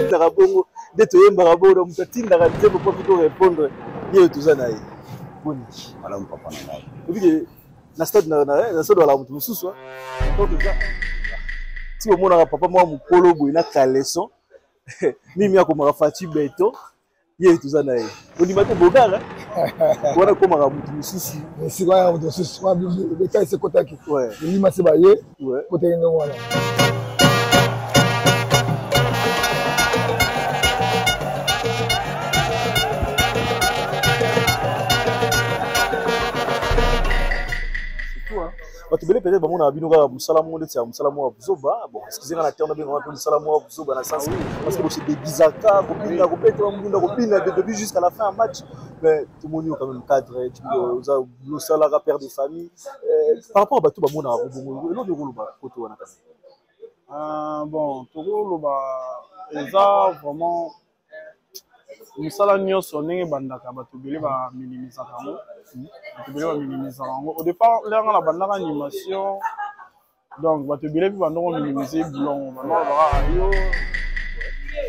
Tobinaka bongo nde toyembaka bongo, moto atindaka nzembo mpo to répondre ye oyo toza na ye. Boni? Malamu papa na ngai. Obike na stade na stade wala moto mosusu toza ti omonaka papa mwa mokolo boye na caleçon mimi akomaka Fatshi Beton, ye toza na ye, ondima te bogara wana ekomaka moto mosusu. Esika wana moto mosusu wana esi ekotaki elima se baye kotaki ndenge wana. Bato ebele peut-être bamonaka bino kaka mosala moko ndeti ya mosala moko ya buzoba. Bon, excuse nga na terme, nabengaka mpe mosala moko ya buzoba na sens parce que bose déguisaka, kobina, kobeta bambunda, kobina de début jusqu'à la fin ya match. Mais tomoni yo quand même cadre, oza osalaka, père de famille. Par rapport à bato bamonaka bongo, eloko okoloba koto wana quand même? Bon, tokoloba eza vraiment mosala nyonso ndenge ebandaka, bato ebele baminimisaka yango, bato ebele baminimisaka yango. Au départ, ndenge na bandaka animation, donc bato ebele mpe bandoko minimiser bilongo, bandoko bakaka yo.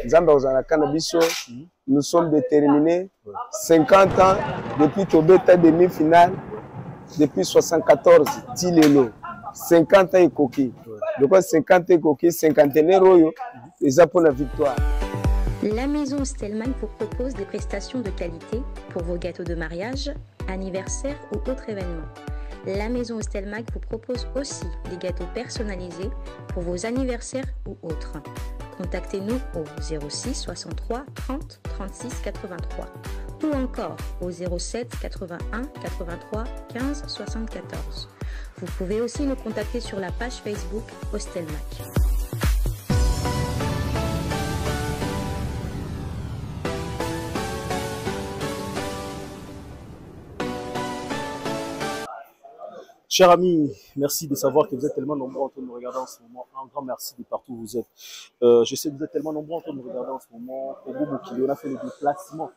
Nzambe akozala na kana biso. Nous sommes déterminés. 50 ans depuis tobeta demi-finale, depuis 74 ti lelo, 50 ans ekoki. Lokola 50 ans ekoki, cinquantenaire oyo eza mpona victoire. La maison Stellman vous propose des prestations de qualité pour vos gâteaux de mariage, anniversaire ou autres événements. La maison Stelmag vous propose aussi des gâteaux personnalisés pour vos anniversaires ou autres. Contactez-nous au 06 63 30 36 83 ou encore au 07 81 83 15 74. Vous pouvez aussi nous contacter sur la page Facebook Hostelmac. Chers amis, merci de savoir que vous êtes tellement nombreux en train de nous regarder en ce moment. Un grand merci de partout où vous êtes. Je sais que vous êtes tellement nombreux en train de nous regarder en ce moment. Congo Mokili, on a fait le déplacement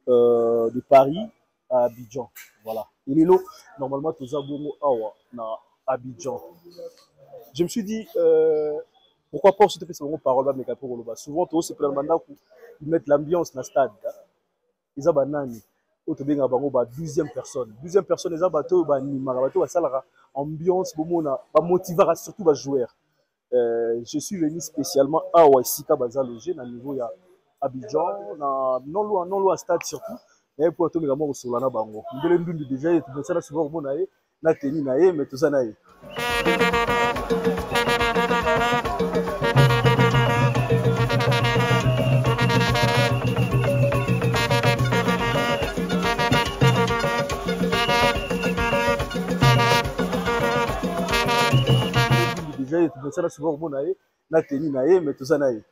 de Paris à Abidjan. Voilà. Et lelo, normalement, toza bongo awa na Abidjan. Je me suis dit, pourquoi pas aussi te faire parole bameka mpo koloba. Souvent, tosepela na bandako, ils mettent l'ambiance na stade. Eza banani oyo tobengaka bango ba 12e personne? 12e personne eza bato oyo banimaka, bato oyo basalaka ambiance, bomona bamotivaka surtout bajoueur. Je suis venu spécialement awa esika baza loge na niveau ya Abidjan, na non loin, non loin stade surtout. Naye mpo atomeka mwa kosolola na bango. Ndele Ndundu déjà ye tumesana souvent komona ye na teni na ye, mais toza na ye. Déjà ye tumesana souvent komona ye na teni na ye, mais toza na ye.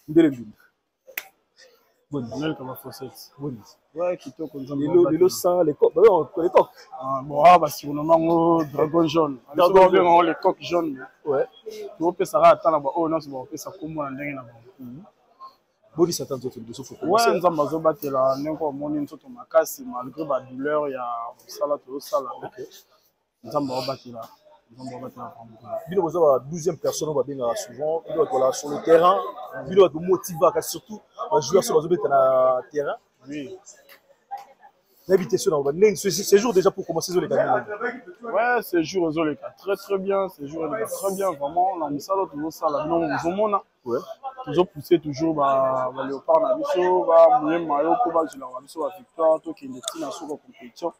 Ndele Ndundu. Boni kama fossette. Boni. Ouais, kitoko nzambe. Lelo lelo sans les coq, les coq. Ah bon, ah ba surnommé ngo dragon jaune. Dragon jaune, ngo les coq jaune. Ouais. Topesaka ata na ba oyo nyonso bakopesa kombo na ndenge na bango. Boni satan nzoto liboso fo. Ouais, nzambe azobatela ndenge omoni nzoto makasi malgré ba douleur ya mosala tozosala. Okay. Nzambe aobatela, nzambe aobatela vraiment. Bino boza ba 12e personne oyo babengaka souvent, bino bato balaka sur le terrain, bino bato motivaka surtout bajoueur so bazobeta na terrain. Oui. Nayebi te so na ndenge séjour déjà pour commencer ezoleka ndenge. Ouais, séjour ezoleka très très bien, séjour eleka très bien vraiment na mosala tozosala, bino bozomona. Tozopousse toujours baléopard na biso bamoye mayo mpo bazwelaka biso bavictoire, tokende ntina suka compétition.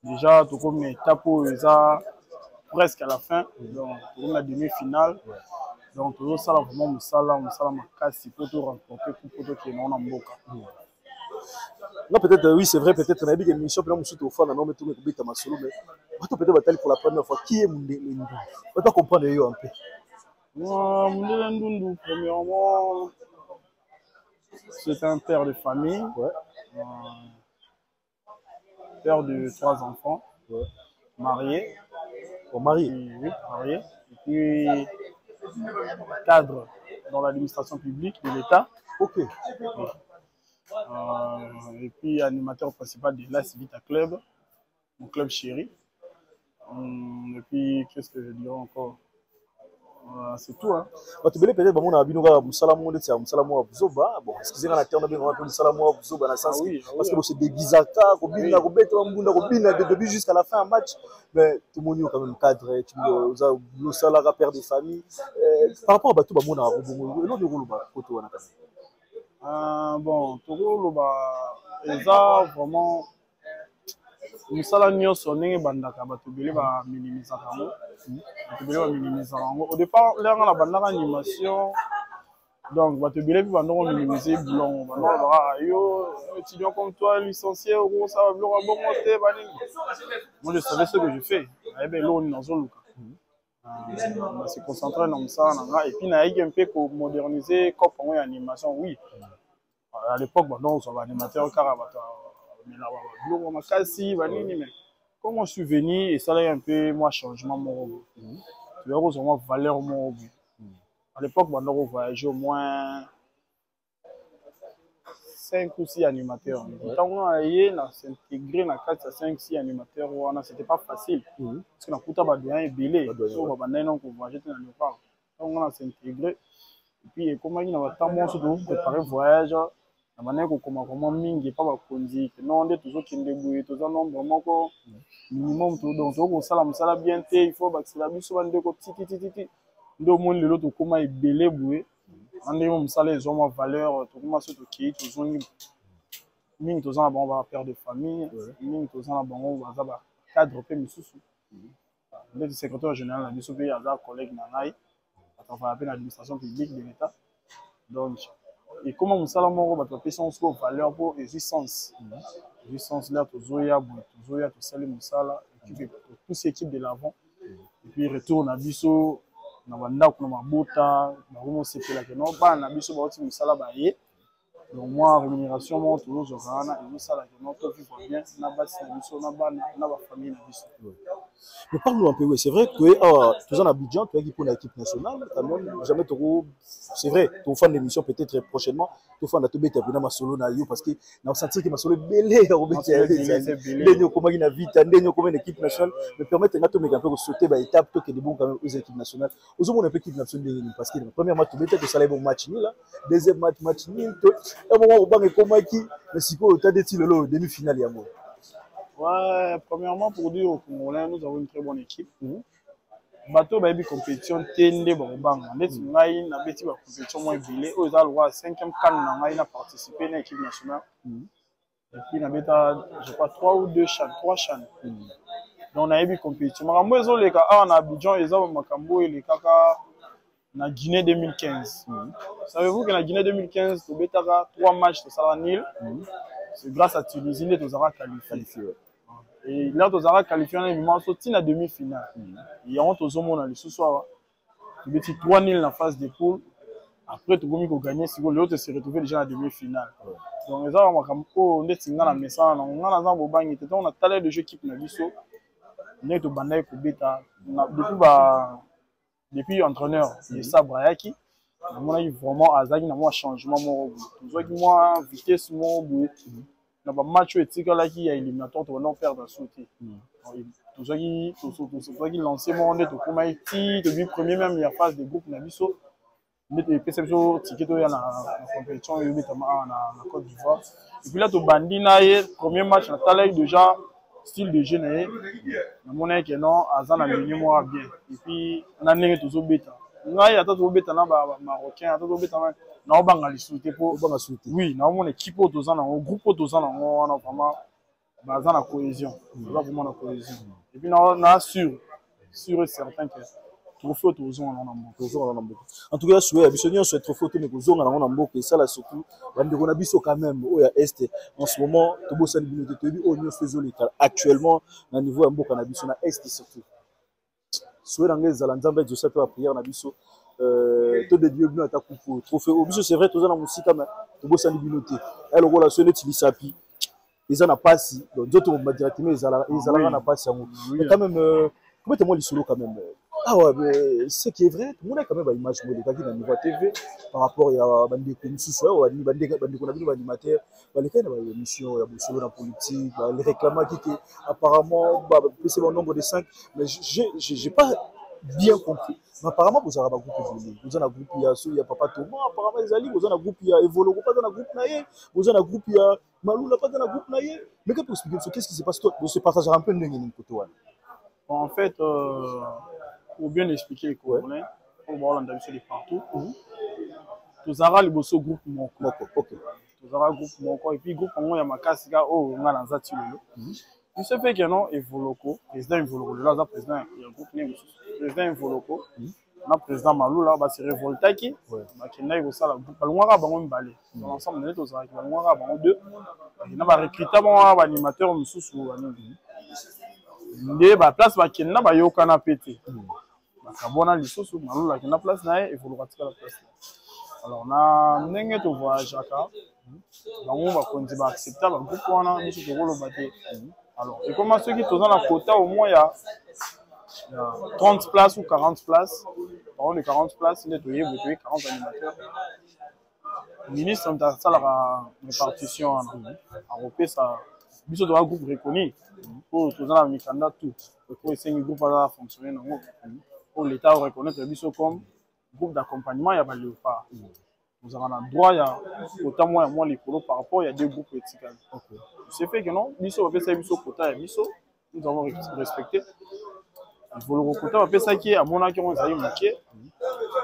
Déjà tokomi na étape oyo eza presque à la fin, donc tokomi na demi-finale, donc tozosala vraiment mosala, mosala makasi mpo to remporter coupe mpo tokende nango na mboka. Non, peut-être, oui, c'est vrai, peut-être, nayebi ke mission mpena mosusu tofanda nao tokoki kobeta masolo, mais bato peut-être batali pour la première fois, qui est Mundele Ndundu? Bato comprendre yo un peu. Mundele Ndundu, premièrement, c'est un père de famille. Père de trois enfants, marié. Oh, marié. Oui, marié. Et puis cadre dans l'administration publique de l'État. Et puis animateur principal de l'AS Vita Club, mon club chéri. Et puis, qu'est-ce que je dirais encore? C'est tout, hein. Bato ebele peut-être bamonaka bino kaka mosala moko ndeti ya mosala moko ya buzoba. Bon, excuse nga na terme, nabengaka mpe mosala moko ya buzoba na sens parce que bose déguisaka, kobina, kobeta bambunda, kobina de début jusqu'à la fin ya match. Mais tomoni yo quand même cadre, oza osalaka, père de famille. Par rapport à bato bamonaka bongo, eloko ekoloba koto wana quand même? Bon, tokoloba eza vraiment mosala nyonso ndenge ebandaka, bato ebele baminimisaka yango, bato ebele baminimisaka yango. Au départ, ndenge na bandaka animation, donc bato ebele mpe bandoko minimiser bilongo, bandoko balobaka: "Yo, étudiant comme toi, licencié, okosala biloko ya bongo te, banini." Moi, je savais ce que je fais, nayebi eloko nini nazoluka, na se concentrer na mosala na nga et puis nayaki mpe komoderniser cope yango ya animation. Oui, à l'époque, bandoko kozwa baanimateur kaka bato bamelaka biloko makasi, banini. Mais comment je suis venu, esalaki un peu mwa changement moko boye, toyaki kozwa mwa valeur moko boye. À l'époque, bandoko voyager au moins 5 ou 6 animateurs. Ntango na ye na s'intégrer na kati ya 5 6 animateurs wana, c'était pas facile parce que nakuta badoyen ebele so babandaki na kovoyage te na Léopard. Ntango na s'intégrer et puis ekomaki na batemps nyonso tozopréparer voyage, na bandaki kokoma koma mingi epa bakonzi ke non, nde tozokende boye, toza nombre moko minimum, donc tokoki kosala mosala bien te, il faut bakisela biso bandeko tititititi. Nde omoni lelo tokóma ebele boye na ndenge mosala ezwa mwa valeur. Tokóma so tokei, tozongi, mingi toza na bango bapère de famille, mingi toza na bango baza bacadre mpe misusu. Ndeti secrétaire général na biso mpe aza collègue na ngai, atravailla mpe na administration publique de l'État. Donc ekóma mosala moko bato bapesi yango sikoyo valeur mpo ezwi sens, ezwi sens. L'heure tozoya boye, tozoya, tosali mosala, équipe, topusi équipe de l'avant et puis retour na biso na bandako, na mabota, bakomi osepelaka no bana na biso bauti mosala baye. Donc mwa rémunération moko tozozwaka wana ezosalaka no tovivre bien na basi na biso, na bana, na bafamille na biso. Mais parle-nous un peu, oui, c'est vrai que ah, tous en Abidjan, tu as pour l'équipe nationale, quand même, jamais trop, c'est vrai, ton fan d'émission peut-être prochainement, tu fan de tout bête, na masolo na yo, parce que na senti que masolo belé, ndenge okomaki na vita, ndenge okoma na équipe nationale, mais permettre nga tomeka un peu sauter ba étape, tokende bon quand même aux équipes nationales. Ozomona un peu équipe nationale ndenge nini? Parce que premier match tobeta, tosala bon match nul là, deuxième match, match nul, un moment obanga ekomaki, mais sikoyo otadeti lelo demi finale yango. Ouais, premièrement, pour dire aux Congolais, nous avons une très bonne équipe. Bato bayebi compétition te nde bakobanga. Neti ngai nabeti bacompétition moko ebele, oyo eza lokwa cinquième CAN na ngai na participer na équipe nationale. Et puis nabeta, je crois, trois ou deux CHAN, trois CHAN. Donc nayebi compétition. Makambo ezoleka awa na Abidjan eza makambo oyo elekaka na Guinée 2015. Savez-vous que na Guinée 2015, tobetaka trois matchs, tosalaka nul? C'est grâce à Tunisie nde tozalaka qualifié. Et là tozalaka qualifié wana, emema so ntina demi-finale. Yango tozomona lisusu awa, tobeti 3 nil na phase de poule, après tokomi kogagner. Sikoyo lelo tose retrouve déjà na demi-finale. Donc eza makambo oyo ndeti nga na mesana nango, nga naza bobangi te. Ntango natala déjà équipe na biso ndenge tobandaki kobeta depuis entraîneur Desabre ayaki, namonaki vraiment azalaki na mwa changement moko boye, tozwaki mwa vitesse moko boye na bamatch oyo etikalaki ya éliminatoire. Tobanda koperdre so te, tozwaki lancé moko nde tokomaki ti tobi premier même ya phase de groupe na biso, nde epesa biso ticket toya na compétition oyo ebetama awa na Côte d'Ivoire. Et puis là tobandi na ye premier match, natalaki déjà style de jeu na ye, namonaki ke non, aza na ligne moko bien. Et puis na ndenge tozobeta, ngai ata tozobeta na bamarocain, ata tozobeta, naobanga lisusu te po oui, naomona équipe oyo toza nango, groupe oyo toza nango wana, vraiment baza na cohésion, baza vraiment na cohésion. Et puis na sûr, sûr et certain que trophée oyo tozonga nango na mboka. Tozonga nango na mboka. En tout cas, souhait ya biso nyonso, trophée oyo tome kozonga nango na mboka, esala surtout bandeko na biso quand même oyo ya Est. En ce moment tobosani bino te, toyebi oyo nyonso ezoleka actuellement na niveau ya mboka na biso na Est surtout. Souhait na ngai ezala Nzambe exauce mpe baprière na biso, todédier bino ata coupe, trophée oyo. Biso, c'est vrai, toza na mosika, mais tobosani bino te. Ya lokola so neti lisapi eza na pasi, donc nzoto mobima directement ezalaka na pasi yango. Mais quand même, kobeta mwa lisolo quand même awa, ce qui est vrai, tomona quand même baimage mo elekaki na niveau ya TV par rapport ya bandeko mosusu awa, bandeko na bino baanimateur balekaki na baémission ya bosolo na politique, baréclamaki ke apparemment bapesi ba nombre de 5, mais j'ai pas bien compris, mais apparemment bozalaka bagroupe ebele. Boza na groupe ya so ya Papa Thomas, apparemment ezali boza na groupe ya Evoloko, mpe aza na groupe na ye, boza na groupe ya Malula, mpe aza na groupe na ye. Mais que expliquer biso, qu'est-ce qui se passe? Bose partageaka un peu ndenge nini kote wana? Bon, en fait, pour bien expliquer les Congolais, pour bolanda biso de partout, tozalaka liboso groupe moko. Moko, ok. Tozalaka groupe moko, et puis groupe yango ya makasi ka oyo nga naza ti lelo. Biso fait que non, Evoloko, président Evoloko lelo aza président ya groupe ne mosusu, président Evoloko na président Malula base révoltaki, bakendaki kosala groupe, balongwaka bango mibale dans l'ensemble. Nde tozalaki, balongwaka bango deux, bakenda barecruta bango wana baanimateur mosusu, banini nde baplace bakenda, bayokana mpe te, bakabwana lisusu. Malula akenda place na ye, Evoloko atikala place na ye. Alors na ndenge tovoyageaka, bango bakonzi baaccepta bagroupe wana, biso tokoloba te. Alors ekoma soki toza na quota au moins ya 30 places ou 40 places, parlons de 40 places, nde toyebi toye 40 animateurs, ministre moto asalaka répartition wana, akopesa biso. Toza groupe reconnu oyo toza na mikanda tout oyo esengi groupe aza fonctionner nango, oyo l'État reconnaître biso comme groupe d'accompagnement ya baléopard. Ozalaka na droit ya quota mwa ya mwa likolo par rapport ya deux groupes etikali. Ce fait que non, biso bapesaki biso quota ya biso, nous avons respecté. Evoloko, quota bapesaki ye, amonaki yango ezali moke.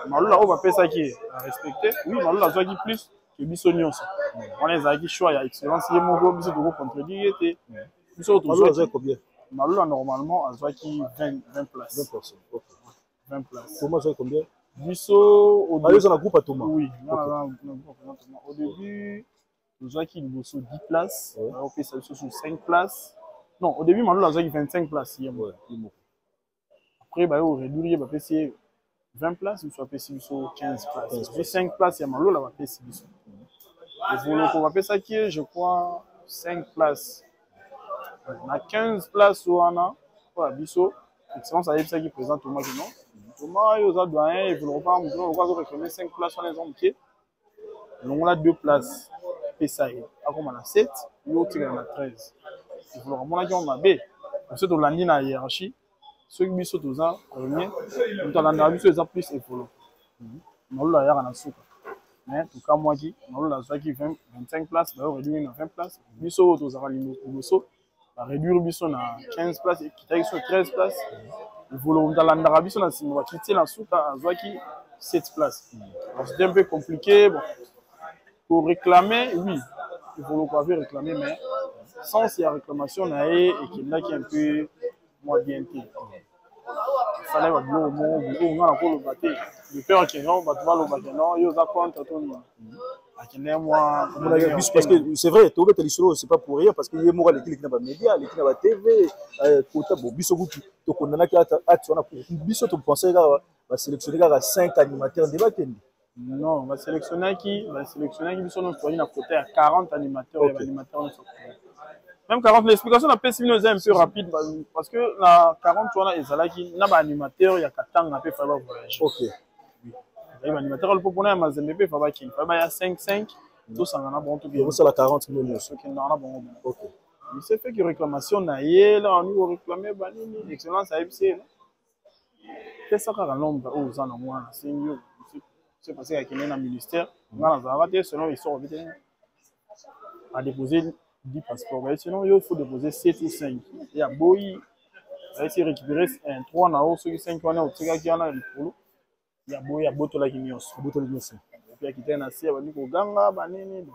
Malula, oyo bapesaki ye, arespecté. Oui, Malula azwaki plus ke biso nyonso. Wana ezalaki choix ya Excellence ye moko, biso tokocontredire ye te. Biso tozwaki combien? Malula normalement azwaki 20 places. 20 personnes, ok. 20 places. Thomas azwaki combien? Biso Oyo na groupe ya Thomas? Oui, na groupe ya Thomas. Au début tozwaki liboso 10 places, baopesa biso sur 5 places. Non, au début Malula azwaki 25 places ye moko. Après baye koréduire ye, bapesi ye 20 places, biso bapesi biso 15 places, biso 5 places ya Malola bapesi biso. Evoloko bapesaki ye, je crois, 5 places na 15 places wana. Mpo ya biso, Excellence ayebisaki président Thomas que non, Thomas, oyo oza doyen, Evoloko mpa motu loko azoréclame 5 places, wana eza moke, longola 2 places, pesa ye, akóma na 7, yo otikala na 13. Evoloko amonaki yango mabe. Biso tolandi na hiérarchie, soki biso toza premier, moto alandaka biso eza plus Evoloko, Malula ayaka na suka. Mais tokamwaki, Malula azwaki 25 place, bayo réduire na 20 place. Biso oyo tozalaka liboso, baréduire biso na 15 place, ekitaki biso 13 place. Evoloko moto alandaka biso na nsima, bakiti na suka, azwaki 7 place. Alors c'était un peu compliqué. Bon, pour réclamer, oui, Evoloko avait réclamé, mais sens ya réclamation na ye ekendaki un peu mwa bien te. Esala babiloko moko boye oyo nga nakoloba te, de peur que non, bato baloba ke non, yo oza contre to nini. Akende mwa biso, parce que c'est vrai, tobeta lisolo, c'est pas pour rien, parce que ye moko aleki leki na bamédia, aleki na batv kota. Bo biso kutu tokondanaki acte wana. Biso topense kaka basélectionne kaka 5 animateurs nde bakende. Non, basélectionnaki biso nyonso, tozali na quota ya 40 animateurs, ya baanimateur nyonso, même 40. L'explication napesi bino eza un peu rapide, parce que na 40 wana ezalaki na baanimateur ya Katanga mpe fa bavoyage. Ezali baanimateur ya Lupopo na ya Mazembe mpe fa bakende, fa baya 5 5, tosangana bango. Tokosala 40 mino nyonso. Tokendaka na bango. Il s'est fait que réclamation na ye la, ani koréclame banini, Excellence ayebisi ye: pesa kaka nombre oyo oza na mwana, asengi yo. C'est parce que akende na ministère, nga nazalaka te. Selon histoire obi te, adéposé 10 passeport, baye sinon yo faut déposer 7 ou 5. E aboyi, bayesi récupérer 3 na yo, soki 5 wana otikaki wana likolo ya boyi, abotolaki nyonso. Abotolaki nyonso. Et puis akitaki na se, abandi koganga banini.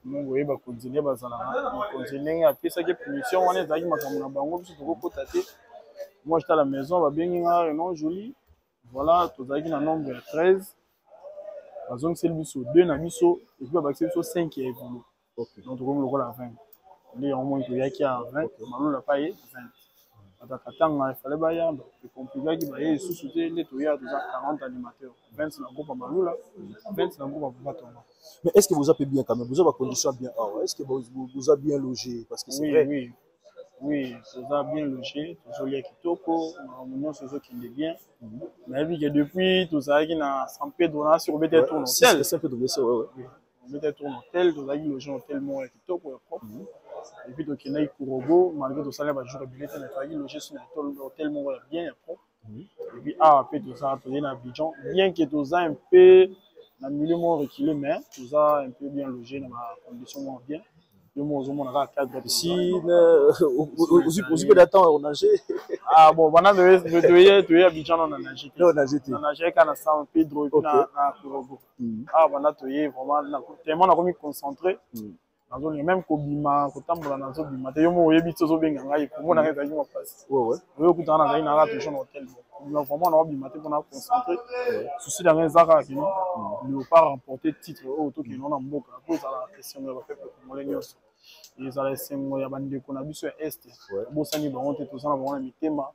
Mongo oyeba kontinue, bazalaka mokonzi ndenge apesaki punition wana, ezalaki makambo na bango, biso tokokota te. Moi, j'étais à la maison, babengi nga: non, Joli, voilà, tozalaki na nombre ya 13, bazongiseli biso 2 na biso, et puis babakisi biso 5 ya Evolo. Donc tokomi lokola 20. Nde yango moi toyaki ya 20, Malola pa ye 20, bato Katanga efale baya, ekomplikaki, baye lisusu te. Nde toya, toza 40 animateurs, 20 na groupe ya Malula, 20 na groupe ya Papa Tonga. Mais est ce que vous avez bien quand même, vous avez condition bien awa? Est ce que vous avez bien logé? Parce que c'est oui, vrai. Oui, toza bien logé, tozolia kitoko, makambo nyonso ezokende bien. Nayebi ke depuis tozalaki na San Pedro, na si kobeta tour na hôtel. San Pedro, bien sûr, ouais. Obeta tour na hôtel, tozalaki logé na hôtel moko ya kitoko, ya propre. Et puis tokendaki Korhogo, malgré tosalaki bajour ebele te, mais tozalaki logé so na hôtel moko ya bien, ya propre. Et puis awa mpe toza, toye na Abidjan, bien que toza un peu na milieu moko reculé, mais toza un peu bien logé, na bacondition moko bien. Yo moko ozomona kaka cadre. Piscine, ozwi mpe temps onage? Ah bon, bana toye Abidjan, no na nage te. Onage te. Na nage kaka na San Pedro et puis na Korhogo. Awa banda toye, vraiment tellement nakomi concentré, nazolinga même kobima, kotambola, nazobima te. Yo moko oyebi ti ozobenga ngai, komona ngai ezalaki mapasi. Oyo okutaka, nazalaki nanga toujours na hotel. Kobima vraiment naobima te mpona concentré. Souci na ngai eza kaka kino Léopard remporter titre oyo, tokende na mboka, po ezala esengo ya bapeuple congolais nyonso, ezala esengo ya bandeko na biso ya Est. Tobosani bango te, toza na bango na mitema.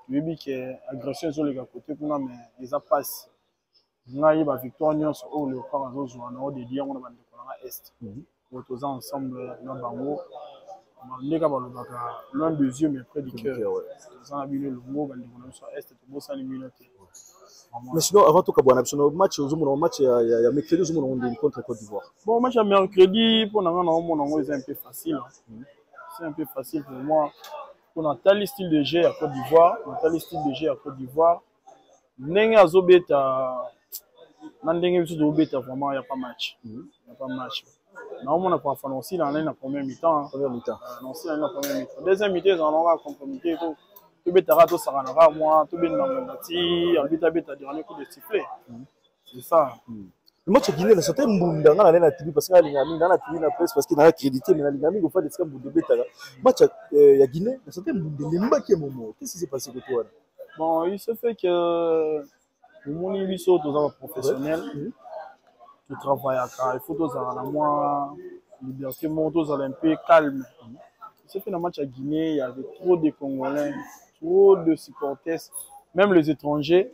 Toyebi ke agression ezoleka kote kuna, mais eza mpasi. Ngai, bavictoire nyonso oyo Léopard azozwa, na odédier yango na bandeko na nga Est oyo toza ensemble na bango. Ndeka balobaka loin des yeux mais près du cœur. Toza na bino elongo, bandeko na biso ya Est, tobosani bino te. Mais sinon, avant tokabwana biso, na match ozomona, match ya mercredi, ozomona ndeni contre Côte d'Ivoire? Bon, match ya mercredi, mpo na nga, naomona yango eza un peu facile, c'est un peu facile pour moi, mpo natali style de jeu ya Côte d'Ivoire, natali style de jeu ya Côte d'Ivoire, ndenge azobeta na ndenge biso tozobeta, vraiment ya pas match, ya pas match. Naomona parfois naosila nani na première mi-temps. Première mi-temps. Naosila nani na première mi-temps. Deuxième mi-temps ezala nango compromis, tobetaka, tosakana kaka mwa, tobenda ngonga ti arbitre abeta dernier coup de sifflet, c'est ça. Match ya Guinée na certain mbunda, nga nale na TV, parce que nalinga mingi nga na TV na presse, parce que naza crédité, mais nalinga mingi kofanda esika mbunda ebetaka. Match ya Guinée, na certain mbunda elembaki ya momo. Qu'est-ce qui s'est passé koto wana? Bon, il se fait que omoni biso toza baprofessionnel, totravaillaka, il faut tozala na mwa liberté moko, tozala un peu calme. Il se fait na match ya Guinée, il y avait trop de Congolais, trop de supporters, même les étrangers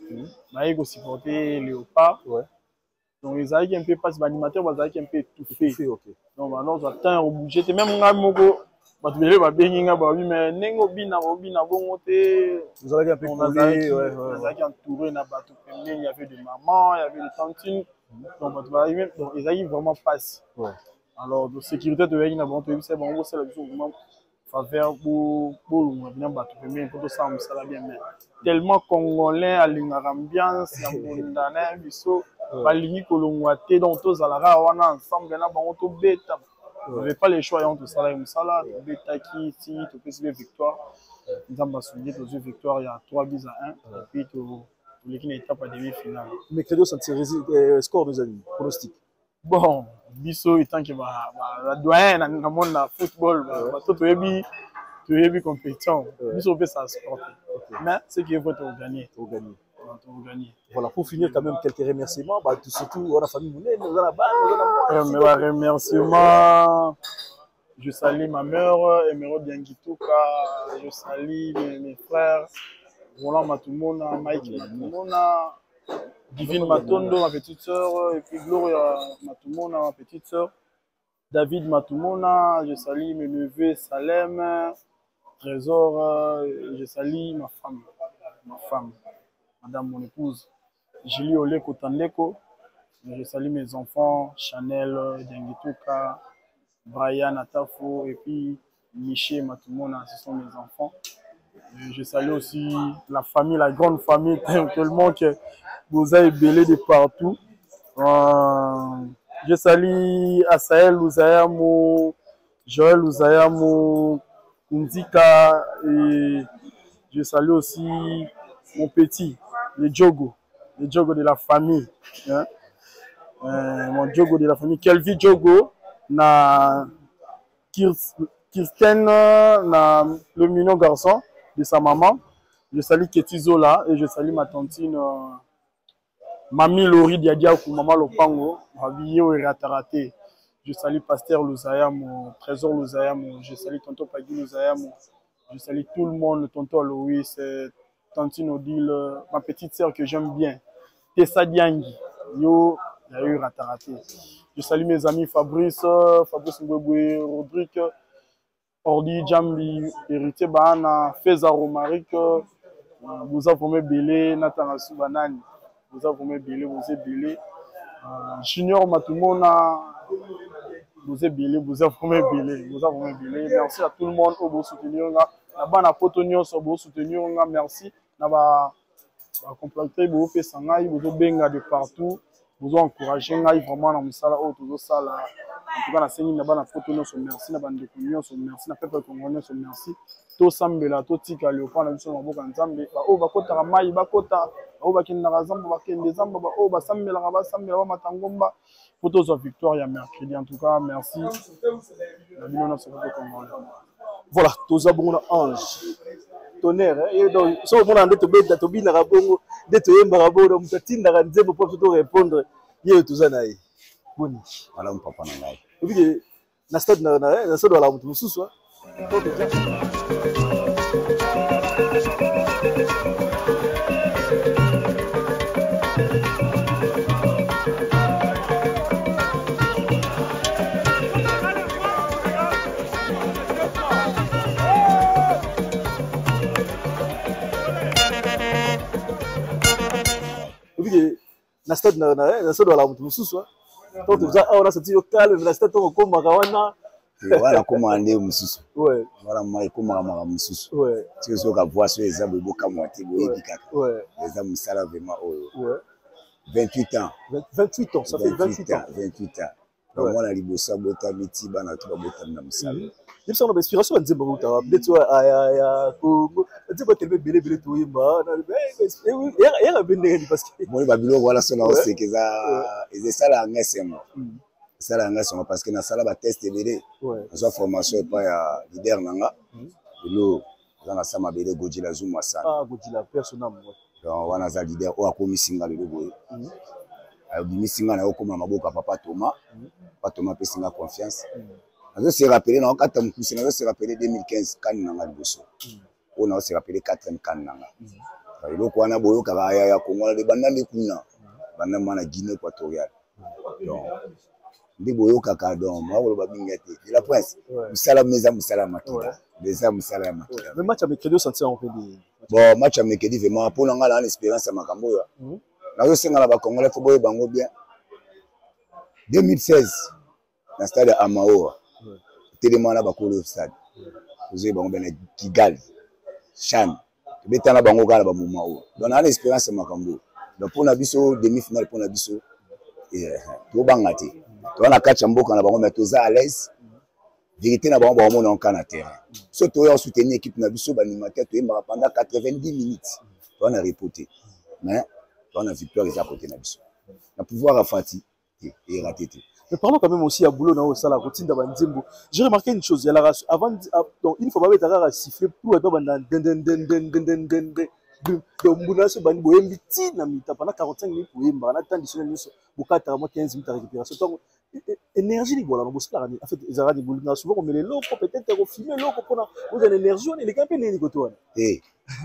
baye kosupporter Léopard. Donc ezalaki un peu mpasi, baanimateur bazalaki un peu étouffé. Étouffé, ok. Donc banozwa temps ya kobouge te. Même ngai moko, bato ebele babengi ngai, babi mais ndenge obina, obina bongo te. Ozalaki un peu Donc, collé. Nazalaki entouré na bato pembeni, il y avait des mamans, il y avait des tantines, donc bato bazalaki, donc ezalaki vraiment mpasi. Alors de sécurité, toyaki na bango, toyebisa bango bosala biso vraiment faveur, bolongwa bina bato pembeni mpo tosala mosala bien. Mais tellement Congolais alingaka ambiance ya mbunda na biso, balingi kolongwa te. Donc tozalaka wana ensemble na bango, tobeta, on avait pas le choix. Yango tosalaki mosala, tobetaki ti topesi mpe victoire. Nzambe asungi, tozwi victoire ya 3 buts à 1 et puis toleki na étape ya demi finale. Mercredi, osentir score des amis, pronostic? Bon, biso étant que badoyen na monde na football, bato toyebi compétition, biso opesa sport te, mais ce qui est vrai, togagner. Togagner. Togagner. Voilà, pour finir, quand même quelques remerciements, bah, surtout la famille monene, oza na bana, oza na Mais ba remerciement, je salue ma mère Emeraude Yangituka, je salue mes frères Roland Matumona, Mike Matumona, Divine Matondo, ma petite sœur, et puis Gloria Matumona, ma petite sœur, David Matumona, je salue mes neveux Salem, Trésor, je salue ma femme, madame mon épouse, Julie Oleko Tandeko, je salue mes enfants, Chanel, Diangituka, Brian Atafo, et puis Miché Matumona, ce sont mes enfants. Et je salue aussi la famille, la grande famille, tellement que vous avez belé de partout. Je salue Asael Ouzayamo, Joël Ouzayamo, Kundika, et je salue aussi mon petit, le Djogo de la famille. Hein? Mon Djogo de la famille, Kelvin Djogo, na Kirsten, na le mignon garçon de sa maman. Je salue Ketty Zola et je salue ma tantine Mami Lori Diadiakou, Maman Lopango, habillé au Ratarate. Je salue Pasteur Louzayamo, Trésor Louzayamo, je salue Tonton Pagui Louzayamo, je salue tout le monde, Tonton Aloïs, Tantine Odile, ma petite sœur que j'aime bien, Tessa Diangi, yo, il y a eu Ratarate. Je salue mes amis Fabrice, Fabrice Ngwebwe, Rodrigue, Ordi Djambi, Héritier Bahana, Feza Romaric, boza vraiment ebele, natanga su banani, boza vraiment ebele, boza ebele. Junior Matumona, boza ebele, boza vraiment ebele, boza vraiment ebele. Merci à tout le monde oyo bosoutenir nga, na bana poto nyonso bosoutenir nga, merci. Na ba Bacompacte bozopesa ngai, bozobenga de partout, bozo encourage ngai vraiment na mosala oyo tozosala. En tout cas, nasengi na bana poto nyonso merci, na bandeko nyonso merci, na peuple congolais nyonso merci. Tosambela, totika Léopard na biso na maboko ya Nzambe. Baoyo bakotaka mai bakota, baoyo bakendaka zamba bakende zamba, baoyo basambelaka basambela, bamata ngomba mpo tozwa victoire ya mercredi. En tout cas, merci na bino nyonso peuple congolais. Voilà, toza bongo na Ange Tonnerre, hein, donc so omona nde tobeta, tobinaka bongo, nde toyembaka bongo, moto atindaka nzembo mpo biso torépondre ye oyo toza na ye. Boni? Malamu papa na ngai. Obike na stade na stade wala moto mosusu. Obike na stade na stade wala moto mosusu. To toza awa na sati yo calme na stade, to kokomaka wana. Wana komaka nde mosusu, wana ma ekomaka makambo mosusu. Soki ozoyoka voix so eza boye, bokamwa te, boyebi kaka eza mosala vraiment oyo. 28 ans. 28 ans, ça fait 28 ans. 28 ans. Donc mwana liboso abotami ti bana to babotami na mosala. Yebisa wana bainspiration banzembo bautaka ndeti ya Congo, nzembo telema ebele ebele toyemba eyaka mpe ndenge nini? Parce que moni babiloko wana so na oseka, eza esalaka ngai esengo, esalaka ngai esengo parce que nasala batest ebele, nazwa formation epai ya leader na nga lelo aza na sa mabele, Godila Zuma Sana. Donc wana aza leader oyo akomisi nga lelo boye, abimisi nga na okóma na maboko ya papa Thomas. Papa Thomas apesi nga confiance. Nazo se rappeler, na okata mokuse, nazo se rappeler 2015 kani na nga liboso oyo, nazo se rappeler 4e kani na nga. Eloko wana boyokaka aya ya Kongo wana ebanda nde kuna, banda ma na Guinée équatoriale. Donc nde boyokaka, donc mwa koloba mingi te de la prince, mosala mo eza mosala ya makila, eza mosala ya makila. Mais match ya mercredi, osentir yango mpe ndenge? Bon, match ya mercredi vraiment mpo na ngai na expérience ya makambo oyo nazosenga na bacongolais, fo boyeba yango bien. 2016 na stade ya Amaoa, telema na bakolo stade, tozoyeba yango bien na Kigali CHAN, tobetana bango kaka na bamoma oyo. Donc naa na expérience ya makambo oyo. Donc mpo na biso demi finale, mpo na biso tobanga te, toza na kati ya mboka na bango, mais toza à l'aise. Vérité na bango baomona yango kaka na terrain. So toya soutenir équipe na biso, baanimateur toyembaka pendant 90 minutes, toza na repos te, mais toza na victoire eza kote na biso na pouvoir ya Fati te, eraté te. Mais parlons quand même aussi à boulot na osala kotinda banzembo. J'ai remarqué une chose, il y a la avant, donc une fois babeta kaka siffler pour être banda den den den den den den den den. Donc mbuna so bandi boyembi ti na mita pendant 45 minutes boyemba na temps additionnel nyonso bokataka mwa 15 minutes ya récupération. Donc énergie libola na bosalaka nini? En fait ezalaka ni bolinga souvent komela eloko, peut-être kofume eloko mpona ozwa na énergie wana eleka mpe nini kote wana? Te,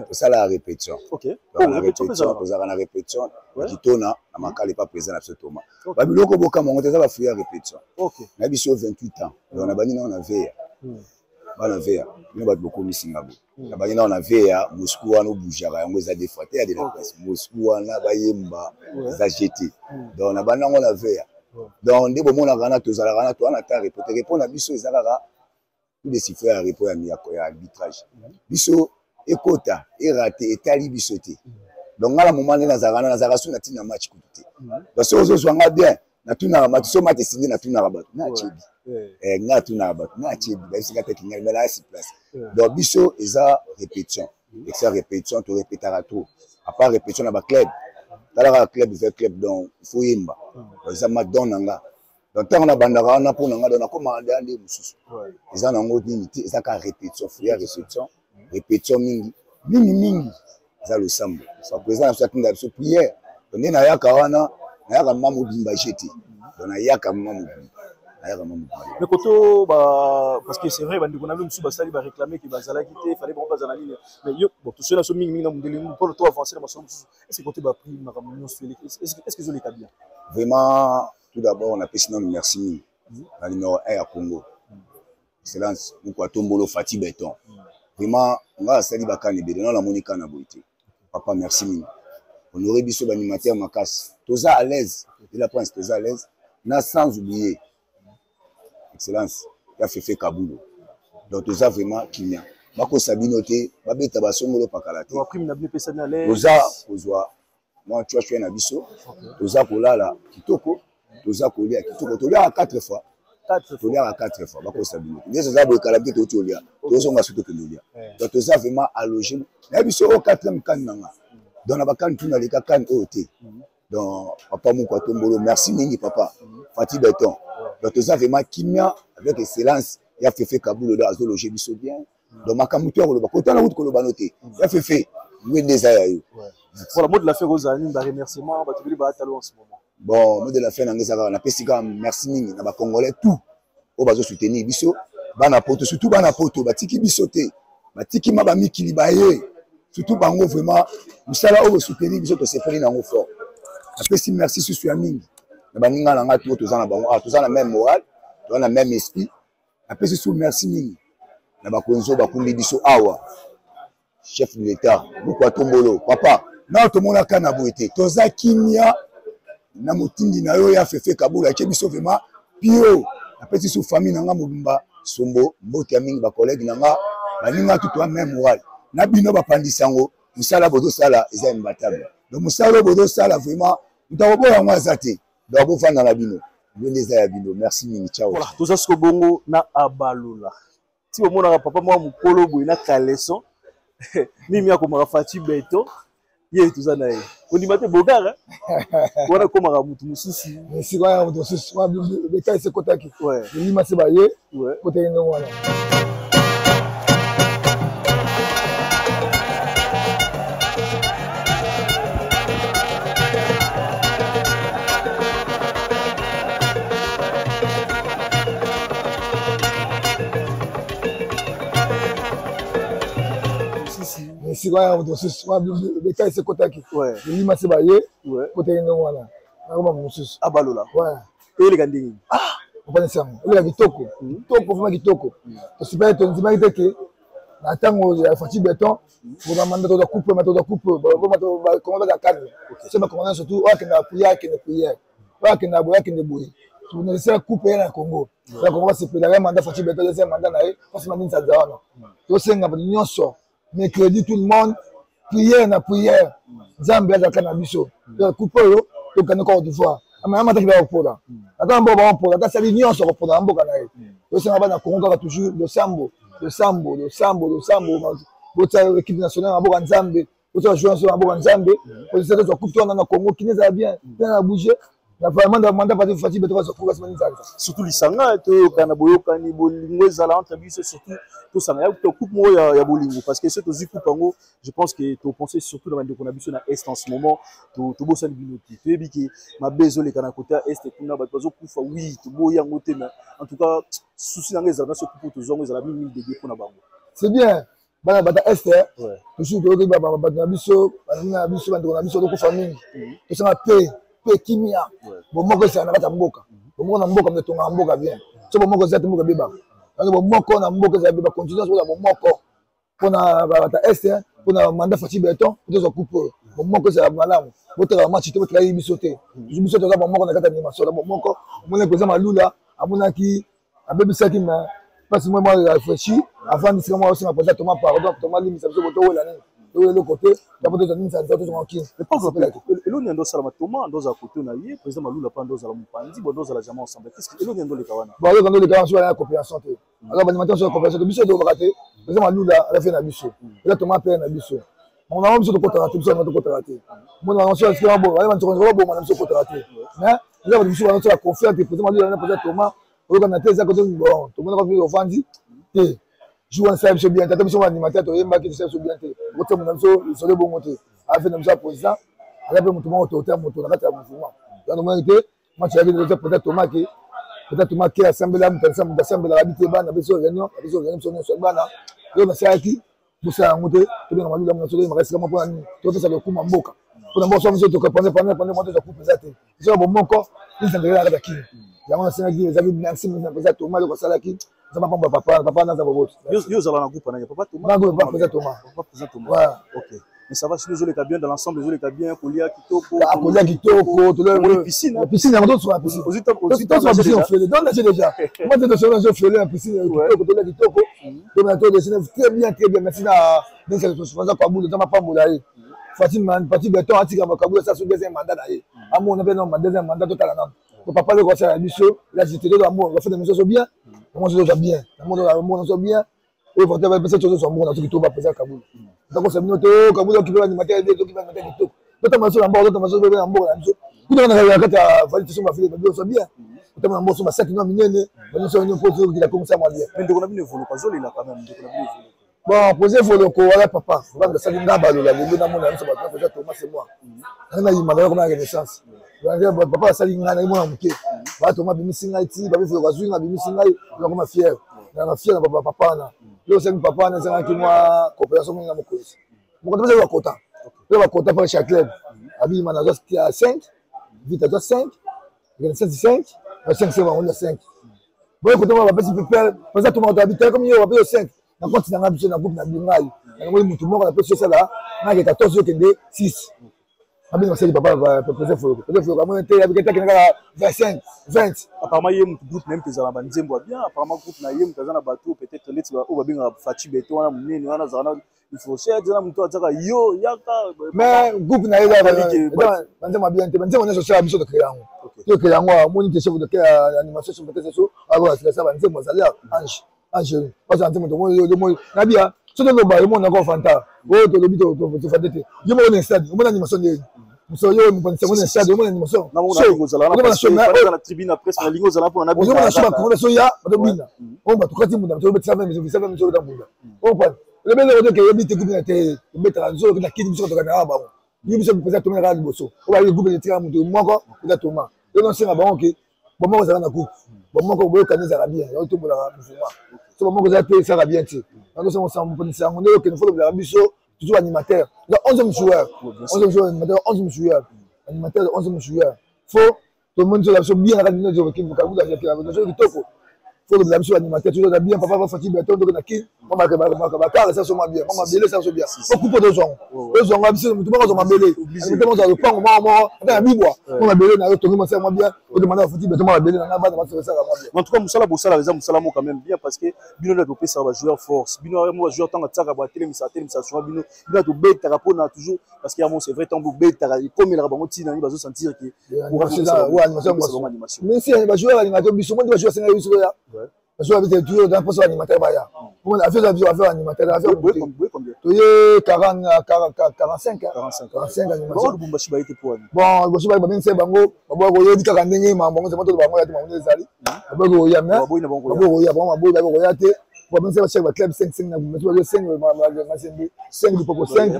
tosalaka répétition. Tozalaka na répétition na Kitona na Makala epa président na biso Toma. Babiloko bokama yango te, eza bafruit ya répétition na biso. 28 ans, donc na bandi nao na veya bana veya bino bato bokomisi nga bo na bandi nao na veya Moscou wana obougeaka yango eza des fois te ya de la presse. Moscou wana bayemba eza gt. Donc na bandi yango na veya. Donc nde bomonaka wana tozalaka wana, toza na temps repos te. Repos na biso eza kaka tout de sifflet ya repos ya arbitrage. Biso ekota erate etali biso te. Donc nga na moment nde nazalaka wana, nazalaka so na ntina match kutu te. Donc soki ozozwa nga bien, natunaka bato so match esindi, natunaka bato nga atyebi, nga atunaka bato nga atyebi, bayebisaka te kingai mais naya sur place. Donc biso eza répétition, eza répétition, torépétaka trop. À part répétition na baclub, tala kaka club vers club. Donc il faut yemba, eza ma don na nga. Donc ntango nabandaka wana mpo na nga, donc nakomaka nde nde mosusu eza nango nini te, eza kaka répétition, fruit ya répétition, répétition mingi mingi mingi eza losambo. Président na biso atinda biso prière. Donc nde nayaka wana, nayaka mama mobimba jete, donc nayaka mama mobimba, nayaka mama mobimba. Mais koto ba, parce que c'est vrai, bandeko na bino mosusu basali baréclame ke bazalaki te, fallait bango bazala nini. Mais yo, bon, tosoli na so mingi mingi na mondele mpona to avancer na masolo mosusu. Est ce que kote baprix makambo nyonso, est ce que ezoleka bien? Vraiment, tout d'abord napesi nano merci mingi na numéro 1 ya Congo, excellence moko atombolo Fati Beton. Vraiment nga asali bakana ebele, nano namoni kana boye te. Papa, merci mingi, honore biso baanimateur makasi, toza à l'aise de la prince, toza à l'aise na sans oublier excellence ya Fefe Kabulo. Donc toza vraiment kimia. Bakosa bino te, babeta basongolo pakala te. Toza kozwa mwa chwachwe na biso, toza kolala kitoko, toza kolia kitoko, toliaka 4 fois. Toliaka 4 fois, bakosa bino te. Nde toza boye kala te touti olia, tozonga soki tokende olia. Donc toza vraiment alloge. Nayebi biso oyo 4e kane na nga. Donc na bakane tuna leka kane oyo te. Donc papa moko atombolo, merci mingi papa. Fatih Beton. Donc toza vraiment kimia avec excellence ya Fefe Kabulo donc azo loger biso bien. Donc makambo to ya koloba kotala kutu koloba no te. Ya Fefe ngwende eza ya yo. Voilà, mot de la fin kozala nini ba remerciement bato bili ba talo en ce moment. Bon, mot de la fin na ngeza kaka napesi kaka merci mingi na ba congolais tout oyo bazo soutenir biso bana poto, surtout bana poto batiki biso te, batiki ma ba mikili baye, surtout bango vraiment mosala oyo soutenir biso tosepeli nango fort. Napesi merci susu ya mingi na baninga na ngai toza na bango, ah, toza na même moral, toza na même esprit. Napesi susu merci mingi na bakonzi oyo bakumbi biso awa, chef de l'État Mukwa Tombolo, papa na tomonaka na boye te, toza kimia na motindi na yo ya Fefe Kabula atie biso vraiment pio. Napesi su famille na nga mobimba sombo mbote ya mingi ba collègue na nga baninga tout toa même moral na bino bapandisi yango mosala bozosala eza imbattable. Donc mosala oyo bozosala vraiment moto akoboya yango aza te. Donc bofanda na bino ndenge eza ya bino. Merci mingi, ciao. Voilà, toza siko bongo na Abalula. Ti omonaka papa mwa mokolo boye na caleçon mimi akomaka Fatih Beton, ye toza na ye kondima te bogara wana ekomaka motu mosusu esika wana motu mosusu wana beta esi ekotaki elima se baye kotaki ndenge wana. Esika wana moto mosusu wana beta esi ekotaki elima se baye kotaki ndenge wana nakoma mosusu abalola eleka ndenge opanisi yango eleka kitoko kitoko vraiment kitoko. Tosipaki tondimaki te ke na ntango ya Fatih Beton toza toza coupe ma toza coupe bakongo baza calme so bakongo nyonso surtout oyo akendaka prière akende prière, oyo akendaka boye akende boye, tonesala coupe ye na Congo ya Congo basepelaka ye mandat Fatih Beton eza mandat na ye mpasi mandi nsanza wana tosenga bato nyonso mercredi tout le monde prière na prière, Nzambe azalaka na biso coupe oyo tokende Côte d'Ivoire amataki bakopola ata mboka bakopola ata asali nyonso akopola na mboka na ye. Tosenga bana Congo kaka toujours losambo losambo losambo losambo, botia équipe nationale na mboka Nzambe, botia joueur na mboka Nzambe, po tozwa coupe wana na Congo kini ezala bien bien na bouger na vraiment mandat Fatih Fatih Beton bazwa coupe basima nzanza. Surtout lisanga toyokana boyokani bolingo ezala entre biso, surtout tosanga ya coupe moko ya bolingo, parce que soki tozwi coupe yango je pense que topense surtout na bandeko na biso na est en ce moment. Tobosani bino te, toyebi ke mabe ezoleka na côté ya est kuna, bato bazokufa, oui toboyi yango te, mais en tout cas souci na ngai ezala na so coupe tozwa yango ezala mingi mingi dédié mpona bango. C'est bien bana bata est toujours toyoki bato na biso baninga na biso bandeko na biso tokufa mingi, tosanga pe pe kimia bomoko ezala na kati ya mboka, bomoko na mboka moto etongaka mboka bien, so bomoko eza te mboka ebebaka, donc bomoko na mboka ezala beba continue sokoza bomoko mpona bata est mpona mandat Fatih Beton tozwa coupe oyo bomoko ezala malamu. Boteka bamatch te, botekaki biso te, biso toza bomoko na kati ya animation bomoko. Omonaki président Malula amonaki abebisaki mais mpasi mwa mwa réfléchi avandisika mwa osenga président Thomas pardon, Thomas limbisa biso botowela nini towela eloko te yapo tozwa nini nza tozonga kini. Eloni ando osalama Thomas ando ozala kote na ye président Malula mpe ando ozala mopanzi bo ando ozala jamais ensemble, qu'est-ce que eloni ando oleka wana? Bon, eloko ando oleka wana so bana ya compréhension te, aza bandima so ya compréhension te, biso tolobaka te président Malula aza fe na biso, eza Thomas père na biso, bango biso tokotaka te, biso bango tokotaka te, mona bango so baboma na biso tokotaka te, mais eza bato biso bango so ya confiance te président Malula na président Thomas oyokana te, eza kote bon tomonaka mpe ovandi te jour wana esala biso bien te, ata biso baanimateur toyembaki tosala biso bien te, okotia mona biso lisolo bongo te, afe na biso ya président aza mpe moto moko autorité ya moto na kati ya mouvement, donc tomonaki te match yaki eza président Thomas ke président Thomas ke asambela moto moto asambelaka bi te bana biso réunion biso réunion biso nyonso bana oyo basalaki bosala yango te, tobenga Malula mona soki oyembaka esika moko mpona nini topesa lokuma mboka mpona mboka so biso tokapande pande pande moko toza coupe eza te eza bomoko nizandela na kati ya kini yango nasengaki ezalaki merci mingi na président Thomas eloko asalaki nzambe apambola papa papa naza boboto. Yo ozala na groupe na papa Thomas? Na groupe papa président Thomas. Papa président Thomas, ok. Mais ça va, sinon ezoleka bien dans l'ensemble, ezoleka bien, kolia kitoko. Ah, kolia kitoko, tolia piscine. La piscine yango tosoka piscine. Tosoka piscine ofele. Donc naje déjà. Moi je tosoka naje ofele na piscine kitoko, tolia kitoko. Donc na to dessiner très bien, très bien. Merci na ndenge tosoka kwa bulu tama pambola ye. Fatima Pati Beton atika makabula ça sur deuxième mandat na ye. Amona pe non deuxième mandat totala nanu. Donc papa le conseil na biso, là j'étais dans amour, on fait des choses bien. Moi je bien. Moi je bien. Oyo vote bapesa tozozwa mbongo na soki to bapesa kabulu takosa bino te kabulu okipe baanimateur te tokipe animateur kitoko totamba biso na mboka, totamba biso na mboka na biso kuna na kati ya vali tosomba vile babiso bien, totamba na mboka somba saki no minene banyonso nyo mpo tozokila komisa mwa bien. Mais ndeko na bino Evoloko azolela quand même, ndeko na bino Evoloko. Bon, posé Evoloko wana papa banda asali nga balola lelo namona biso bato nakoza Thomas, c'est moi nanga nayima nayo koma na Renaissance. Papa asali ngai nayi mwana moke, bato abimisi ngai ti babi Evoloko azwi ngai, abimisi ngai, nakoma fier, na fier na papa. Papa wana yo osali papa wana ezalaki mwa coopération mingi na mokonzi. Mokonzi mpe bakota mpe bakota mpe chaque club abima nazwa 5, Vita azwa 5, Renaissance 5, na 5 se bango na 5 boye kota bapesi mpe mpenza tomaka to komi yo bapesi 5 na compte na ngai. Biso na groupe na ngai nalongoli motu moko, napesi osala ngai ke 14 okende 6. Babengi basali papa président Foloko, président Foloko amoni te abiki te, akende kaka 25, 20. Apparemment ye motu groupe na ye moto ezala na banzembo ya bien. Apparemment groupe na ye moto aza na bato peut-être neti oyo babengaka Faci Beto wana monene wana, azala na fourchette eza na moto atiaka yo yaka. Mais groupe na ye banzembo ya bien te. Banzembo nyonso osala biso tokele yango, tokele yango. Amoni te chef de animation, chef de so akoasilasa banzembo azali ange ange bazala nzembo tomoni nabia. So toloba yo monaka ofanta oyo tolobi tofante te. Yo moko na stade omona animation ndeni moso yo mopanzi yango na stade omona animation. Ozomona so bakongo so ya batobina oyo bato kati mbunda tobetisa 20 biso beta mbunda opani olobeli otoke yebi te groupe na te tobetaka nzolo na kini biso tokana awa bango yo biso mpenza tomena kaka liboso oyo bayi groupe etikaka moto moko eza Toma. Yo nosenga bango ke bomoko ezalaka na groupe, bomoko boyokani ezalaka bien, yango tombolaka mouvement. So bomoko eza te, esalaka bien te. Yango mopanisi yango nde okende fo lobelaka biso toujours animateur eza 11e joueur, 11e joueur animateur, 11e joueur animateur, 11e joueur. Fo tomoni toza biso bien na kati bino kitoko. Fo lobela biso animateur toujours eza bien. Papa Fati Beton ndoke na kini bakar esa so mwa bien, mwa mabele esa so bien. Po kupo tozwango, tozwango biso motu moko azwa mabele, animateur moko azwa lopango moko moko ata na bibwa mwa mabele na yo tongi mosala mwa bien. Odemanda Fati Beton mwa mabele na ngai, bana basala mwa bien. En tout cas mosala bosala eza mosala moko quand même bien, parce que bino nde topesaka bajoueur force. Bino mo bajoueur ntango atiaka batelemisa atelemisa souvent bino bino tobetaka mpona toujours, parce que yamo c'est vrai, ntango bobetaka ekomelaka bango ntina nini bazosentir ke animation. Mais si bajoueur balingaka biso mo nde bajoueur asengaki biso ya bajoueur babete toujours dans poso animateur baya affaire biso, affaire animateur, affaire toye 40, 45, 45 animation. Lubumbashi baye te po wani? Bon, liboso baye babengisa bango, baboya koyebi kaka ndenge makambo bango zema bango ya te, bango ezali baboya koya, mais baboya koya bango, baboya baboya koya te. Babengisa bachef baclub 5 5 na bazo 5 Mazembe, 5 Lipopo, 5 sanga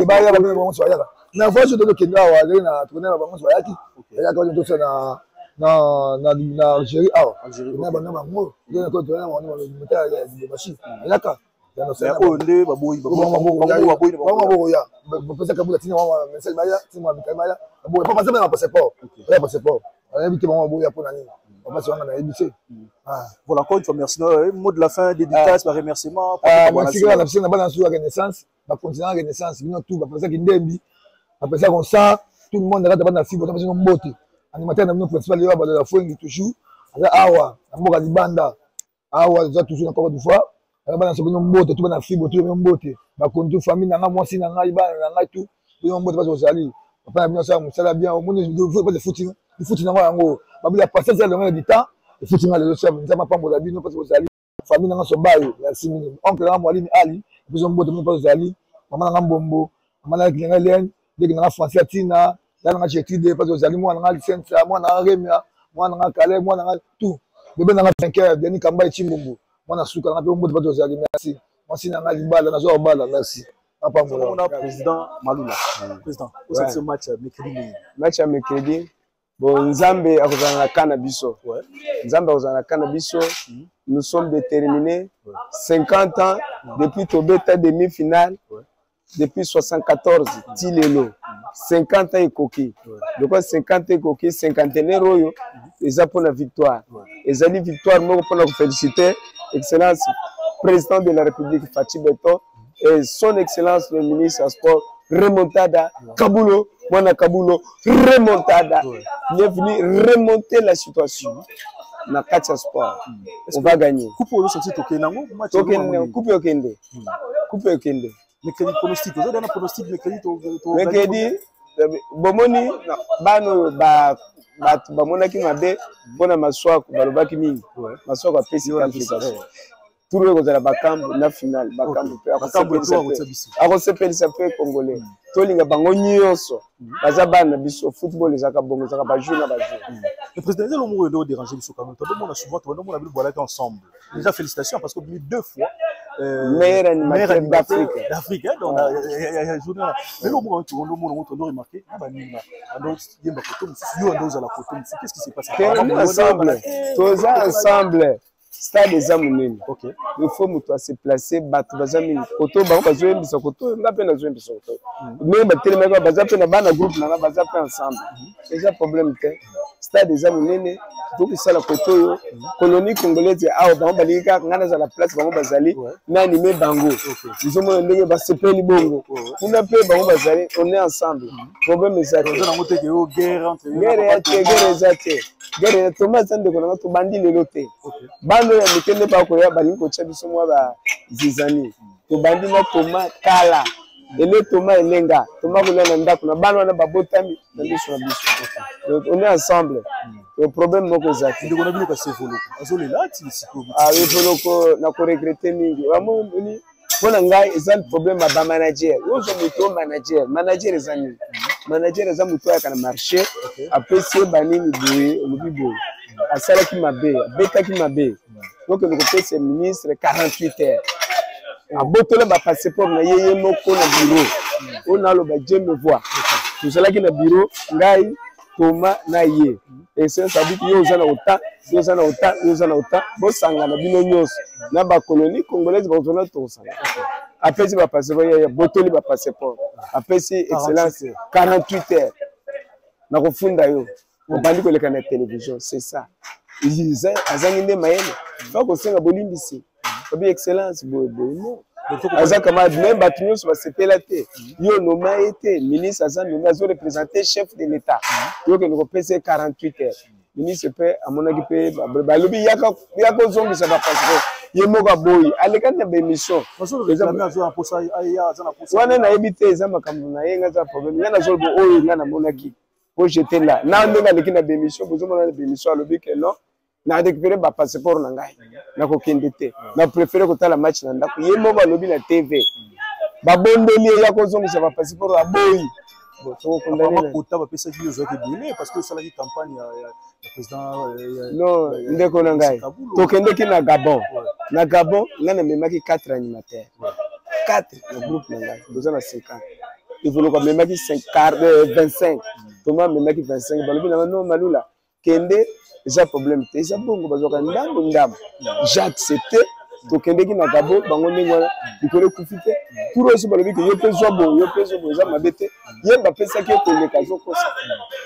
baya babenga bango bayaka na voyage. Tokende awa azali na tokonela bango bayaki bayaka bazo tosa na Algérie awa na bana bango tona bango ya Lubumbashi bayaka. Oyo nde baboyi? Bango baboya bapesa kabula tina message baya tina bita baya baboya papa na passeport baya passeport nayebi te bango baboya mpona nini bapasi wanga nayebi te. Voilà, encore une fois merci. Mot de la fin, dédicace, par remerciement. Merci kaka na biso na bana na biso ya Renaissance, bacontinent Renaissance, bino tout bapesaki ndembi, bapesaki konsa tout le monde na kati ya bana fibo. Topesi mbote animateur na bino principal yo balola Fwengi, toujours aza awa na mboka libanda awa, eza toujours na Côte d'Ivoire. Aza bana so bino mbote tu, bana fibo tu bino mbote, bakonzi, famille na nga, mwasi na ngai, bana na ngai tu bino mbote. Basi ozali papa na bino asala mosala bien, omoni efuti, efuti nango yango babila patience ya longueur du temps, efuti nga lelo. Nzambe apambola bino mpasi ozali famille na nga so bayo. Merci mingi oncle nanga Mwalimi Ali, biso mbote mingi mpasi ozali mama nanga Mbombo, mama na nanga Hélène, ndenge nanga Français Atina, ya nanga Gertrude mpasi ozali mwana nanga Lisensa, mwana nanga Remia, mwana nanga Kale, mwana nanga tout bebe nanga vainqueur Denis Kamba Echimbumbu, mwana suka nanga mpe mbote mpasi ozali. Merci mwasi nanga libala nazwa kobala, merci. Apambola président Malula. Président, osati match ya mercredi? Match ya mercredi, bon, Nzambe akozala na ka na biso, Nzambe akozala na ka na biso. Nous sommes déterminés. 50 ans depuis tobeta demi-finale, depuis 74 ti lelo 50 ans ekoki. Lokola 50 ans ekoki, cinquantenaire oyo eza mpona victoire, ezali victoire moko mpona koféliciter excellence président de la République Fatshi Beton. Et son excellence le ministre ya sport, remontada. Kabulo mwana Kabulo, remontada. Il est venu remonter la situation na kati ya sport. On va gagner. Coupe oyo soki tokende yango match. Tokende coupe, okende coupe, okende. Mercredi, pronostic oza na pronostic mercredi? Mercredi, bomoni bana oyo, bato bamonaki mabe mpona Maswaku, balobaki mingi. Maswaku apesi qualification. Tour oyo ekozala Bakambu na finale. Bakambu mpe akosepelisa mpe Congolais. Tolinga bango nyonso, baza bana na biso. Football ezalaka bongo, ezalaka bajour na bajour. Le président, eza moko endo déranger biso quand même. Todomona souvent, todomona bino bolaki ensemble. Déjà félicitations parce que bimi deux fois meilleur animateur d'Afrique. D'Afrique, hein, donc ya journée. Mais lo moko todomona ngo, tondo remarqué na baninga ando yemba koto mosusu, yo ando ozala koto mosusu. Qu'est-ce qui s'est passé? Ensemble, toza ensemble. Stade eza monene, il faut moto ase place. Bato baza mingi koto, bango bazoyembisa koto, nga mpe nazoyembisa koto. Ndenge batelemaki, baza mpe na bana groupe nanga, baza mpe ensemble, eza problème te. Stade eza monene, tokosala koto oyo colonie congolaise awa. Bango balingi kaka ngai nazala place bango bazali, na anime bango. Ozomona ndenge basepeli bongo, kuna mpe bango bazali. On est ensemble, problème eza te. Guerre ya te, guerre eza te. Guerre, Thomas aza ndeko nanga, tobandi lelo te. Bana oyo ya mike nde bakoya, balingi kotya biso mwa bazizani. Tobandi na Thomas kala, ele Thomas elenga Thomas kolia na ndako na bana wana babotami na miso na biso. Donc on est ensemble, donc problème moko eza te. Ndeko na bino kasi Evoloko azolela ti sikoyo. Ah, Evoloko nakoregretter mingi. Amoni, mpo na ngai eza problème ya bamanager. Ozwa moto oyo manager, manager eza nini? Manager eza moto ayaka na marché, apesi ye banini boye, olobi boye, asalaki mabe, abetaki mabe, okende kopesa ministre 48 heures, abotola bapasseport na ye ye moko na bureau. Oyo naloba, Dieu me voit, tozalaki na bureau, ngai, Thomas na ye. Essence abiki, yo oza na ota, yo oza na ota, yo oza na ota, bosangana bino nyonso na bacolonie congolaise, bakozona, tokosangana. Apesi bapasseport ye, botoli bapasseport, apesi excellence 48 heures, nakofunda yo, obandi koleka na télévision. C'est ça, azangi nde mayele. Fa kosenga bolimbisi, obi excellence boye boye. Non, aza camarade, mais bato nyonso basepela te. Yo noma ye te, ministre aza nommé, azoreprésente chef de l'État, yo okende kopesa ye 48 heures. Ministre mpe amonaki mpe, balobi yaka ozongisa bapasseport, ye moko aboyi, alekani na baémission wana. Nayebi te, eza makambo na ye, nga eza problème. Nga nazoloba oyo nga namonaki po j'étais là na ndenge aleki na baémission. Bozomona na baémission, alobi ke non, na récupéré bapasseport na ngai, nakokende te, na préféré kotala match na ndako. Ye moko alobi na TV, babondeli ye ya kozongisa bapasseport, aboyi. Kota bapesaki yo, ozwaki ebele parce que osalaki campagne ya président. Non, ndeko na ngai, tokendeki na Gabon. Na Gabon, ngai namemaki 4 animateurs, 4 na groupe na ngai, toza na 50. Evoloko amemaki 25, Thomas amemaki 25. Balobi nanga no, Malula, kende, eza problème te, eza bongo, bazwaka ndambo ndambo, j'accepte. Tokendeki na Gabon, bango ndenge wana, likolo ekufi te. Tour oyo so balobi ke yo mpe zwa boye, yo mpe zwa boye, eza mabe te. Ye bapesaki ye koleka, azokosa.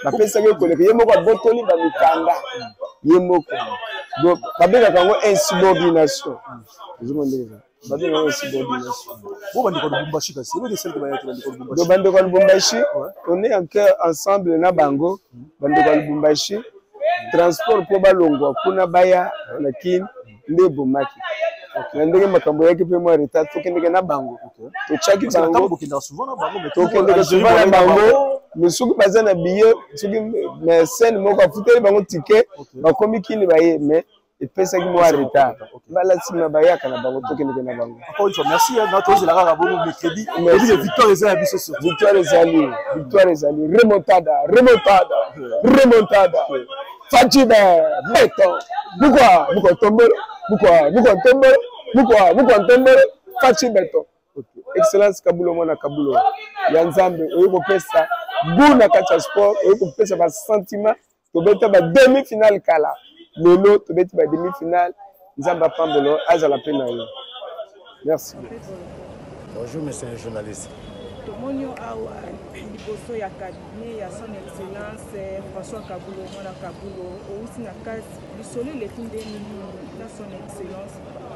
Bapesaki ye koleka, ye moko abotoli bamikanda ye moko. Donc babengaka yango insubordination. Ozomona ndenge eza, babengaka yango insubordination. Bo bandeko ya Lubumbashi kasi, eloko esalaki bayaki bandeko ya Lubumbashi? Donc bandeko ya Lubumbashi, on est encore ensemble na bango. Bandeko ya Lubumbashi, transport mpo balongwa kuna baya na Kini nde ebomaki na ndenge makambo eyaki mpe mwa retard. Tokendeke na bango, totiaki bango, tokendeke souvent na bango. Mais soki baza na billet, soki mécène moko afuteli bango ticket, bakomi Kini, baye, mais epesaki mwa retard. Mbala nsima bayaka na bango, tokendeke na bango. Encore une fois merci. Na tozela kaka bongo mercredi. Victoire eza ya biso. Victoire ezali, victoire ezali. Remontada, remontada, remontada. Fatshi béton. Pourquoi? Pourquoi tombolo? Pourquoi? Pourquoi tombolo? Pourquoi? Pourquoi tombolo? Fatshi béton. Excellence Kabulo mwana Kabulo ya Nzambe, oyo kopesa goût na kati ya sport, oyo kopesa ba sentiment. Tobeta ba demi finale kala, lelo tobeti ba demi finale. Nzambe apambolo, azala mpe na yo. Merci. Bonjour, monsieur le journaliste. Tomoni yo awa liboso ya cabinet ya son excellence François Kabulo mwana Kabulo. Outi na kasi lisolo eleki nde nini na son excellence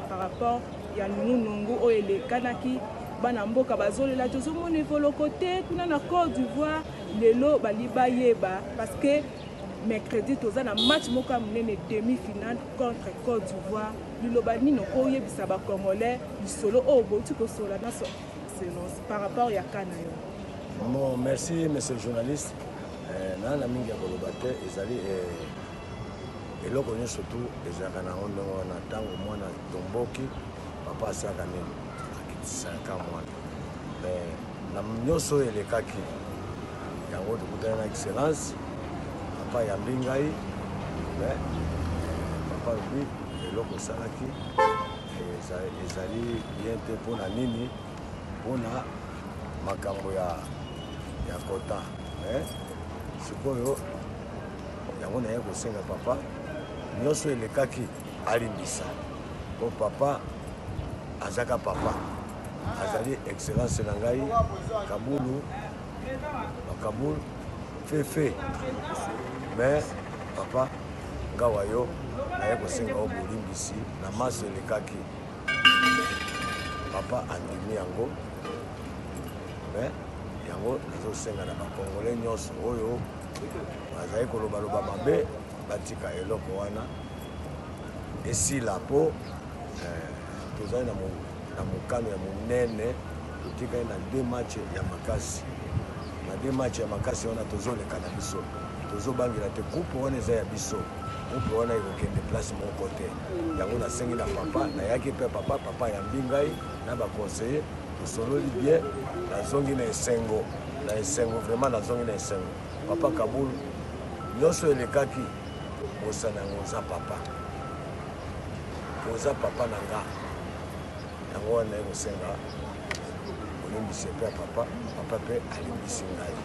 par rapport ya nungunungu oyo elekanaki? Bana mboka bazolela, tozomona Evoloko te kuna na Côte d'Ivoire. Lelo bali bayeba parce que mercredi toza na match moko ya monene, demi-finale contre Côte d'Ivoire. Liloba nini okoyebisa Bacongolais lisolo oyo bouti kosola na Son Excellence par rapport ya ka na yo? Bon, merci monsieur le journaliste. Naa na mingi ya koloba te. Ezali eloko nyonso tu ezalaka na yango ndenge wana. Ntango mwana tomboki, papa asalaka nini? Akitisaka mwana. Mais na nyonso oyo elekaki yango, tokutani na Excellence, papa ayambi ngai. Mais papa alobi eloko osalaki ezali bien te. Mpona nini? Mpona makambo ya kota. Mais sikoyo yango naye kosenga papa, nyonso elekaki alimbisa, po papa azaka papa, azali Excellence na ngai Kabulu Bakabulu Fefe. Mais papa, ngawa yo naye kosenga yo bolimbisi na maso elekaki. Papa andimi yango. Mais yango nazosenga na Bakongolais nyonso oyo bazali kolobaloba mabe, batika eloko wana, esila, mpo tozali na mokano ya monene. Totikali na deux match ya makasi. Na deux match ya makasi wana, tozoleka na biso, tozobangela te. Coupe wana eza ya biso, coupe wana ekokende place moko te. Yango nasengi na papa, nayaki mpe papa, papa ayambi ngai na baconseiller, tosololi bien, nazongi na esengo, na esengo vraiment, nazongi na esengo. Papa Kabul, nyonso elekaki, bosana yango. Oza papa, oza papa na nga. Yango wana naye kosenga olimbisi epe ya papa, papa mpe alimbisi ngai.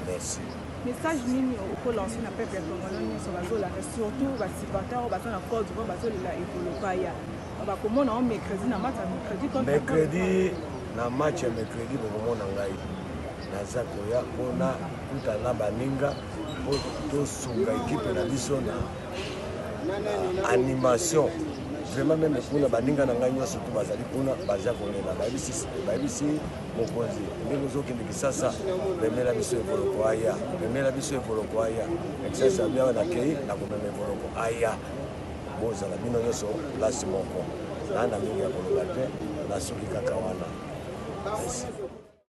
Merci. Message nini okolancer na peuple congolais nyonso bazolanda, surtout basupporter oyo baza na Côte d'Ivoire, bazolela Evoloko aya? Bakomona o mercredi, na match ya mercredi contre Mercredi, na match ya mercredi bokomona ngai naza koya mpona kutana na baninga mpo tosunga ekipe na biso na animation. Vraiment, même kuna baninga na ngai nyonso tu bazali kuna, baza kolela. Bayebisi mokonzi, ndenge ozokende Kisasa, memela biso Evoloko aya, memela biso Evoloko aya. Excellence abi awa nakei, nakomema Evoloko aya. Bozala bino nyonso place moko. Naa na mingi ya koloba te, nasuki kaka wana. Merci.